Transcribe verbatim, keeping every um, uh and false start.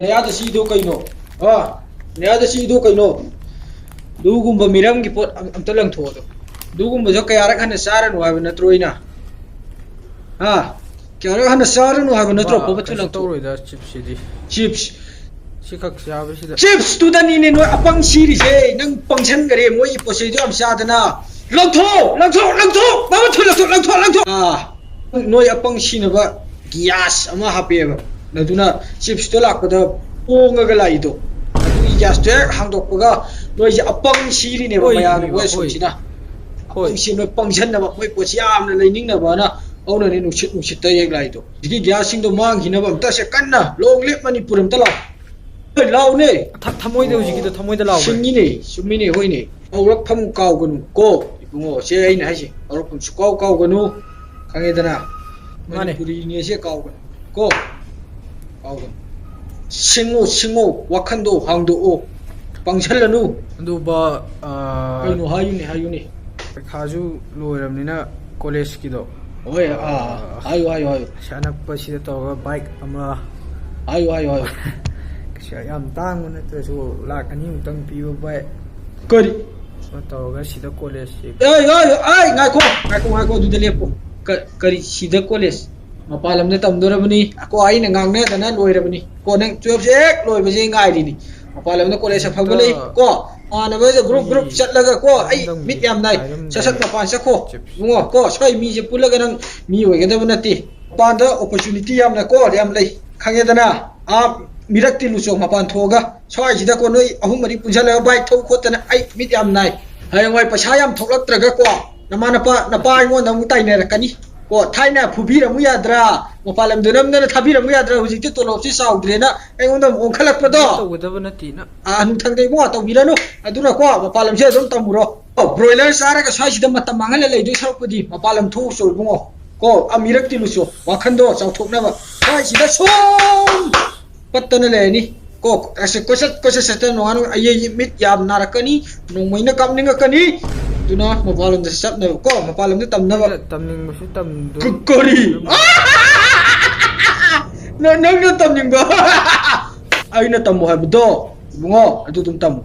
ꯅꯌꯥꯗ ꯁꯤꯗꯣ ꯀꯩꯅꯣ? ꯑ? ꯅꯌꯥꯗ ꯁꯤꯗꯣ ꯀꯩꯅꯣ? ꯑꯗꯨꯒꯨꯝꯕ ꯃꯤꯔꯝꯒꯤ ꯄꯣꯠ ꯑꯝ-, ꯑꯝꯇ ꯂꯪꯊꯣꯛꯑꯗꯣ꯫ ꯑꯗꯨꯒꯨꯝꯕꯁꯨ ꯀꯌꯥꯔꯛ ꯍꯟꯅ ꯆꯥꯔꯅꯨ ꯍꯥꯏꯕ ꯅꯠꯇ꯭ꯔꯣ ꯑꯩꯅ? ꯍꯥ? ꯀꯌꯥꯔꯛ ꯍꯟꯅ ꯆꯥꯔꯅꯨ ꯍꯥꯏꯕ ꯅꯠꯇ꯭ꯔꯣ? ꯕꯥ, ꯄꯣꯠ ꯀꯩꯁꯨ ꯂꯪꯊꯣꯛ-, ꯇꯧꯔꯣꯏꯗ ꯆꯤꯞꯁꯁꯤꯗꯤ꯫ ꯆꯤꯞꯁ꯫ ꯁꯤꯈꯛ ꯆꯥꯕꯁꯤꯗ꯫ ꯆꯤꯞꯁꯇꯨꯗꯅꯤꯅꯦ ꯅꯣꯏ ꯑꯄꯪ ꯁꯤꯔꯤꯁꯦ꯫ ꯅꯪ ꯄꯪꯁꯟꯈꯔꯦ ꯃꯣꯏꯒꯤ ꯄꯣꯠ ꯆꯩꯗꯣ ꯌꯥꯝ ꯆꯥꯗꯅ꯫ ꯂꯪꯊꯣꯛ! ꯂꯪꯊꯣꯛ! ꯂꯪꯊꯣꯛ! ꯃꯃꯨꯠ ꯊꯨ ꯂꯪꯊꯣꯛ! ꯂꯪꯊꯣꯛ! ꯂꯪꯊꯣꯛ! ꯑꯥ꯫ ꯅꯣꯏ ꯑꯄꯪ ꯁꯤꯅꯕ ꯒ꯭ꯌꯥꯁ ꯑꯃ ꯍꯥꯞꯄꯦꯕ꯫ ꯑꯗꯨꯅ ꯆꯤꯞꯁꯇꯣ ꯂꯥꯛꯄꯗ ꯄꯣꯡꯉꯒ ꯂꯥꯛꯏꯗꯣ꯫ ꯑꯗꯨꯒꯤ ꯒ꯭ꯌꯥꯁꯇꯣ ꯍꯦꯛ ꯍꯥꯡꯗꯣꯛꯄꯒ ꯅꯣꯏꯁꯦ ꯑꯄꯪ ꯁꯤꯔꯤꯅꯦꯕ ꯍꯣꯏ, ꯃꯌꯥꯝꯅ ꯍꯣꯏ, ꯃꯣꯏ ꯍꯣꯏ꯫ ꯑꯁꯣꯝꯁꯤꯅ꯫ ꯍꯣꯏ꯫ ꯑꯄꯪ ꯁꯤ ꯅꯣꯏ ꯄꯪꯁꯟꯅꯕ ꯃꯣꯏ ꯄꯣꯠꯁꯤ ꯌꯥꯝꯅ ꯂꯩꯅꯤꯡꯅꯕꯅ ꯍꯧꯅꯅꯦ ꯅꯨꯡꯁꯤꯠ ꯅꯨꯡꯁꯤꯠꯇ ꯍꯦꯛ ꯂꯥꯛꯏꯗꯣ꯫ ꯍꯧꯖꯤꯛꯀꯤ ꯒ꯭ꯌꯥꯁꯁꯤꯡꯗꯣ ꯃꯥꯡꯈꯤꯅꯕ ꯑꯝꯇ ꯁꯦ ꯀꯟꯅ Long live ꯃꯅꯤꯄꯨꯔ ꯑꯝꯇ ꯂꯥꯎ꯫ ꯍꯣꯏ, ꯂꯥꯎꯅꯦ꯫ ꯊ-, ꯊꯃꯣꯏꯗ ꯍꯧꯖꯤꯛꯀꯤꯗꯣ, ꯊꯃꯣꯏꯗ ꯂꯥꯎꯕꯅꯦ꯫ ꯁꯤꯡꯉꯤꯅꯦ, ꯆꯨꯝꯃꯤꯅꯦ, ꯍꯣꯏꯅꯦ꯫ ꯍꯧꯔꯛꯐꯝ ꯀꯥꯎꯒꯅꯨ ꯀꯣ, ꯏꯕꯨꯡꯉꯣ꯫ ꯁꯦ ꯑꯩꯅ ꯍꯥꯏꯁꯦ, ꯍꯧꯔꯛꯐꯝ ꯁꯨꯀꯥꯎ ꯀꯥꯎꯒꯅꯨ꯫ ꯈꯪꯉꯦꯗꯅ? ꯃꯥꯅꯦ꯫ ꯃꯅꯤꯄꯨꯔꯤꯅꯦꯁꯦ ꯀꯥꯎꯒꯅꯨ ꯀꯣ꯫ ꯀꯥꯎꯒꯅꯨ꯫ ꯁꯤꯡꯉꯨ, ꯁꯤꯡꯉꯨ, ꯋꯥꯈꯟꯗꯣ ꯍꯥꯡꯗꯣꯛꯑꯣ꯫ ꯄꯪꯁꯜꯂꯅꯨ꯫ ꯑꯗꯨ ꯕ-, ꯑꯥ, ꯀꯩꯅꯣ ꯍꯥꯏꯌꯨꯅꯦ, ꯍꯥꯏꯌꯨꯅꯦ꯫ ꯄꯩꯈꯥꯁꯨ ꯂꯣꯏꯔꯕꯅꯤꯅ ꯀꯣꯂꯦꯖꯀꯤꯗꯣ꯫ ꯍꯣꯏ, ꯑꯥ, ꯑꯥ, ꯍꯥꯏꯌꯨ, ꯍꯥꯏꯌꯨ, ꯍꯥꯏꯌꯨ꯫ ꯑꯁꯤ ꯑꯅꯛꯄꯁꯤꯗ ꯇꯧꯔꯒ ꯕꯥꯏꯛ ꯑꯃ꯫ ꯍꯥꯏꯌꯨ, ꯍꯥꯏꯌꯨ, ꯍꯥꯏꯌꯨ꯫ ꯀꯩꯁꯨ ꯌꯥꯝ ꯇꯥꯡꯕ ꯅꯠꯇ꯭ꯔꯁꯨ ꯂꯥꯛ ꯑꯅꯤꯃꯨꯛꯇꯪ ꯄꯤꯕ ꯕꯥꯏꯛ꯫ ꯀꯔꯤ? ꯑꯃ ꯇꯧꯔꯒ ꯁꯤꯗ ꯀꯣꯂꯦꯖꯁꯤ꯫ ꯑꯩ, ꯑꯩ, ꯑꯩ, ꯉꯥꯏꯈꯣ, ꯉꯥꯏꯈꯣ, ꯉꯥꯏꯈꯣ, ꯑꯗꯨꯗ ꯂꯦꯞꯄꯣ꯫ ꯀ-, ꯀꯔꯤ ꯁꯤꯗ ꯀꯣꯂꯦꯖ? ꯃꯄꯥꯟ ꯂꯝꯗ ꯇꯝꯗꯣꯔꯕꯅꯤ꯫ ꯀꯣ, ꯑꯩꯅ ꯉꯥꯡꯅꯗꯅ ꯂꯣꯏꯔꯕꯅꯤ꯫ ꯀꯣ, ꯅꯪ ꯇꯨꯌꯦꯜꯐꯁꯦ ꯍꯦꯛ ꯂꯣꯏꯕꯁꯦ ꯉꯥꯏꯔꯤꯅꯤ꯫ ꯃꯄꯥꯟ ꯂꯝꯗ ꯀꯣꯂꯦꯖ ꯑꯐꯕ ꯂꯩ꯫ ꯀꯣ, ꯃꯥꯟꯅꯕꯗ ꯒ꯭ꯔꯨꯞ, ꯒ꯭ꯔꯨꯞ ꯆꯠꯂꯒ ꯀꯣ, ꯑꯩ ꯃꯤꯠ ꯌꯥꯝ ꯅꯥꯏ꯫ ꯁꯠ ꯁꯠ ꯃꯄꯥꯟ ꯆꯠꯈꯣ꯫ ꯏꯕꯨꯡꯉꯣ, ꯀꯣ, ꯁ꯭ꯋꯥꯏ ꯃꯤꯁꯦ ꯄꯨꯜꯂꯒ ꯅꯪ ꯃꯤ ꯑꯣꯏꯒꯗꯕ ꯅꯠꯇꯦ꯫ ꯃꯄꯥꯟꯗ opportunity ꯌꯥꯝꯅ ꯀꯣ, ꯌꯥꯝ ꯂꯩ꯫ ꯈꯪꯉꯦꯗꯅ? ꯑꯥ, ꯃꯤꯔꯛ ꯇꯤꯜꯂꯨꯆꯣ ꯃꯄꯥꯟ ꯊꯣꯛꯑꯒ꯫ ꯁ꯭ꯋꯥꯏꯁꯤꯗ ꯀꯣ, ꯅꯣꯏ ꯑꯍꯨꯝ ꯃꯔꯤ ꯄꯨꯟꯁꯤꯜꯂꯒ ꯕꯥꯏꯛ ꯊꯧ ꯈꯣꯠꯇꯅ ꯑꯩ ꯃꯤꯠ ꯌꯥꯝ ꯅꯥꯏ꯫ ꯍꯌꯦꯡꯋꯥꯏ ꯄꯩꯁꯥ ꯌꯥꯝ ꯊꯣꯛꯂꯛꯇ꯭ꯔꯒ ꯀꯣ, ꯅꯃꯥ ꯅꯄꯥ, ꯅꯄꯥ ꯑꯩꯉꯣꯟꯗ ꯑꯃꯨꯛ ꯇꯥꯏꯅꯔꯛꯀꯅꯤ꯫ ꯀꯣ, ꯊꯥꯏꯅ ꯐꯨꯕꯤꯔꯝꯃꯨ ꯌꯥꯗ꯭ꯔꯥ? ꯃꯄꯥꯟ ꯂꯝꯗ ꯅꯝꯗꯅ ꯊꯥꯕꯤꯔꯝꯃꯨ ꯌꯥꯗ꯭ꯔꯥ? ꯍꯧꯖꯤꯛꯇꯤ ꯇꯣꯂꯣꯞꯁꯤ ꯆꯥꯎꯗ꯭ꯔꯦꯅ ꯑꯩꯉꯣꯟꯗ ꯑꯃꯨꯛ ꯑꯣꯟꯈꯠꯂꯛꯄꯗꯣ꯫ ꯇꯧꯒꯗꯕ ꯅꯠꯇꯦꯅ꯫ ꯑꯥ, ꯅꯨꯡꯊꯪꯗ ꯏꯕꯨꯡꯉꯣ ꯇꯧꯕꯤꯔꯅꯨ꯫ ꯑꯗꯨꯅꯀꯣ, ꯃꯄꯥꯟ ꯂꯝꯁꯦ ꯑꯗꯨꯝ ꯇꯝꯃꯨꯔꯣ꯫ ꯀꯣ, broiler ꯆꯥꯔꯒ ꯁ꯭ꯋꯥꯏꯁꯤꯗ ꯃꯇꯝ ꯃꯥꯡꯍꯜꯂ ꯂꯩꯗꯣꯏ ꯁꯔꯨꯛꯄꯨꯗꯤ ꯃꯄꯥꯟ ꯂꯝ ꯊꯣꯛꯎꯆꯣ ꯏꯕꯨꯡꯉꯣ꯫ ꯀꯣ, ꯑꯃꯤꯔꯛ ꯇꯤꯜꯂꯨꯆꯣ꯫ ꯋꯥꯈꯟꯗꯣ ꯆꯥꯎꯊꯣꯛꯅꯕ꯫ ꯁ꯭ꯋꯥꯏꯁꯤꯗ ꯁꯨꯝ ꯄꯠꯇꯅ ꯂꯩꯔꯅꯤ꯫ ꯀꯣ, ꯑꯁ, ꯀꯣꯏꯆꯠ, ꯀꯣꯏꯆꯠ ꯆꯠꯇꯅ ꯅꯣꯡꯉꯥꯟ-, ꯑꯩ, ꯑꯩ ꯃꯤꯠ ꯌꯥꯝ ꯅꯥꯔꯛꯀꯅꯤ, ꯅꯣꯡꯃꯩꯅ ꯀꯥꯞꯅꯤꯡꯉꯛꯀꯅꯤ꯫ ꯑꯗꯨꯅ ꯃꯄꯥꯟ ꯂꯝꯗ ꯆꯠꯅꯕ, ꯀꯣ, ꯃꯄꯥꯟ ꯂꯝꯗ ꯇꯝꯅꯕ꯫ ꯇꯝꯅꯤꯡꯕꯁꯨ ꯇꯝꯗꯣꯏ-, ꯀ-, ꯀꯔꯤ? ꯅꯪ, ꯅꯪꯅ ꯇꯝꯅꯤꯡꯕ? ꯑꯩꯅ ꯇꯝꯃꯣ ꯍꯥꯏꯕꯗꯣ, ꯏꯕꯨꯡꯉꯣ, ꯑꯗꯨ ꯑꯗꯨꯝ ꯇꯝꯃꯨ꯫